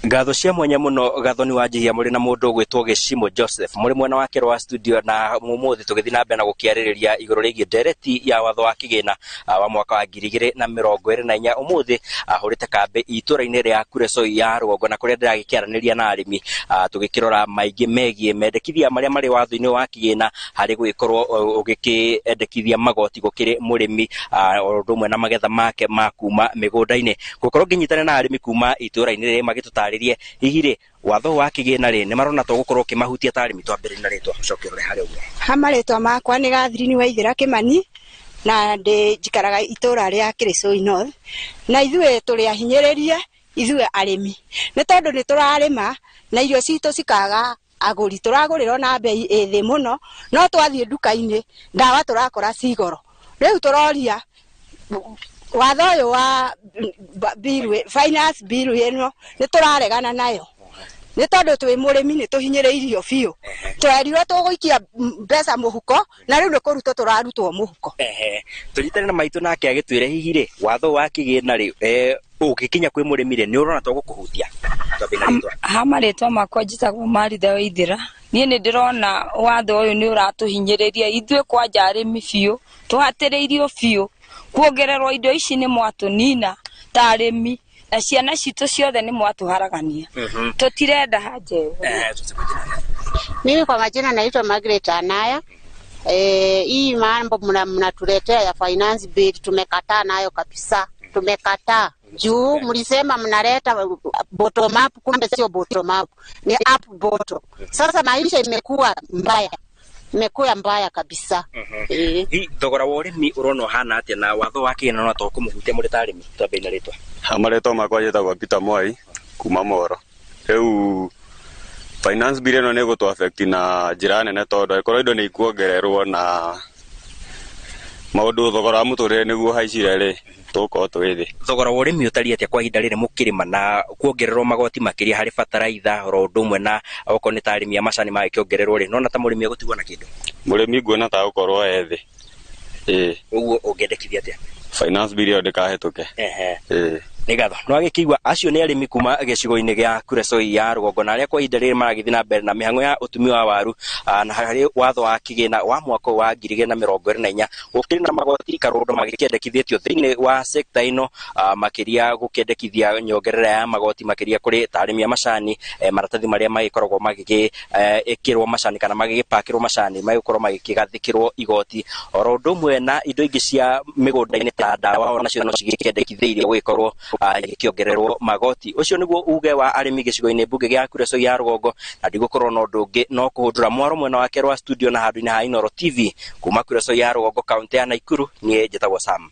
Ngatho cia mwanya mũno Gathoni wa Njihia mũrĩ na mũndũ ũgwĩtwo Gĩcimo Joseph mũrĩ mwena wake wa studio na mũmũthĩ tũgĩthiĩ na mbere na gũkĩarĩrĩria igũrũ rĩgiĩ ndereti ya watho wa kĩgĩna wa mwaka wa 2024. Ũmũthĩ hũrĩte kambĩ itũra-inĩ rĩa Kuresoi ya rũgongo na kũrĩa ndĩragĩkĩaranĩria na arĩmi, tũgĩkĩrora maingĩ megiĩ mendekithia marĩa marĩ watho-inĩ wa kĩgĩna harĩ gũgĩkorwo ũgĩkĩendekithia magoti gũkĩrĩ mũrĩmi, o ũndũ ũmwe na magetha make ma kuma mĩgũnda-inĩ. Gũkorwo ngĩnyitanĩra na arĩmi kuma itũra-inĩ rĩrĩ magĩtũtarĩrie hihi rĩ watho wa kĩgĩna rĩ nĩ marona to gũkorwo ũkĩmahutia ta arĩmi. Twambĩrĩrie na rĩtwa ũcoke ũrore harĩa ũguo. Ha marĩtwa makwa nĩ Gathirini Waithĩra Kĩmani na ndĩ njikaraga itũra rĩa Kĩrĩcũi North, na ithuĩ tũrĩ ahinyĩrĩrie ithuĩ arĩmi nĩ tondũ nĩ tũrarĩma na irio citũ cikaga agũri, tũragũrĩrwo na mbei ĩ thĩ mũno, no twathiĩ nduka-inĩ ndawa tũrakora ci goro. Rĩu tũroria watho ũyũ wa bill, finance bill ĩno nĩ tũraregana nayo nĩ tondũ twĩ mũrĩmi nĩ tũhinyĩrĩirio biũ. Twerirwo tũgũikia mbeca mũhuko na rĩu nĩ kũrutwo tũrarutwo mũhuko. Ehe, tũnyitane na maitũ nake agĩtwĩre hihi rĩ watho wa kĩgĩna rĩ ũgĩkinya kwĩ mũrĩmi rĩ nĩ ũrona to gũkũhutia. Twambie na rĩtwa. Ha marĩtwa makwa njĩtagwo Maritha Waithĩra. Niĩ nĩ ndĩrona watho ũyũ nĩ ũratũhinyĩrĩria ithuĩ kwanja arĩmi biũ, tũhatĩrĩirio biũ kuongererwo indo ici nĩ mwatũnina ta arĩmi na ciana citũ ciothe nĩ mwatũharagania, tũtirenda haja ĩyo. Mimi kwa majina naitwa Margaret Anaya. Hii mambo mnatuletea ya finance bill tumekataa nayo kabisa. Tumekataa. Juu mlisema mnaleta bottom up, kumbe sio bottom up, ni up bottom. Sasa maisha imekuwa mbaya, imekuwa mbaya kabisa. Hi thogora wa ũrĩmi ũrona ũhana atĩa na watho wa kĩgĩna no to kũmũhutia mũrĩ ta arĩmi? Twambie na rĩtwa. Ha marĩtwa makwa njĩtagwo Peter Mwai kuma Moro. Rĩu finance bill ĩno nĩ ĩgũtũ affect na njĩra nene tondũ angĩkorwo indo nĩ ikuongererwo na maũndũ thogora wa mũtũrĩre nĩguo ũhaicire rĩ, tũgũkorwo twĩ thĩ. Thogora wa ũrĩmi ũtariĩ atĩa kwa ihinda rĩrĩ mũkĩrĩma na kuongererwo magoti makĩria harĩ bataraitha oro ũndũ ũmwe na okorwo nĩ ta arĩmi a macani magĩkĩongererwo rĩ, nona ta mũrĩmi egũtigwo na kĩndũ? Mũrĩmi nguona ta gũkorwo e thĩ. Ĩĩ. Ũguo ũngĩendekithia atĩa? Finance bill ĩyo ndĩkahĩtũke. Ĩĩ. Nĩ ngatho. Nĩ wagĩkĩigua acio nĩ arĩmi kuma gĩcigo-inĩ gĩa Kuresoi ya rũgongo na arĩa kwa ihinda rĩrĩ maragĩthiĩ na mbere na mĩhang'o ya ũtumi wa waru, na harĩ watho wa kĩgĩna wa mwaka wa 2024 gũkĩrĩ na magoti karũndo magĩkĩendekithĩtio thĩinĩ wa sekta ĩno, makĩria gũkĩendekithia nyongerera ya magoti makĩria kũrĩ ta arĩmi a macani, maratathi marĩa magĩkoragwo magĩgĩkĩrwo macani kana magĩgĩpakĩrwo macani magĩkorwo magĩkĩgathĩkĩrwo igoti oro ũndũ ũmwe na indo ingĩ cia mĩgũnda-inĩ ta ndawa onacio no cigĩkĩendekithĩirio gũgĩkorwo igĩkĩongererwo magoti. Ũcio nĩguo uge wa arĩmi gĩcigo-inĩ mbunge gĩa Kuresoi ya rũgongo, na ndigũkorwo na ũndũ ũngĩ no kũhũndũra mwaro mwena wake rwa studio na handũ-inĩ ha Inooro TV kuma Kuresoi ya rũgongo kaunti ya Naikuru. Niĩ njĩtagwo Sam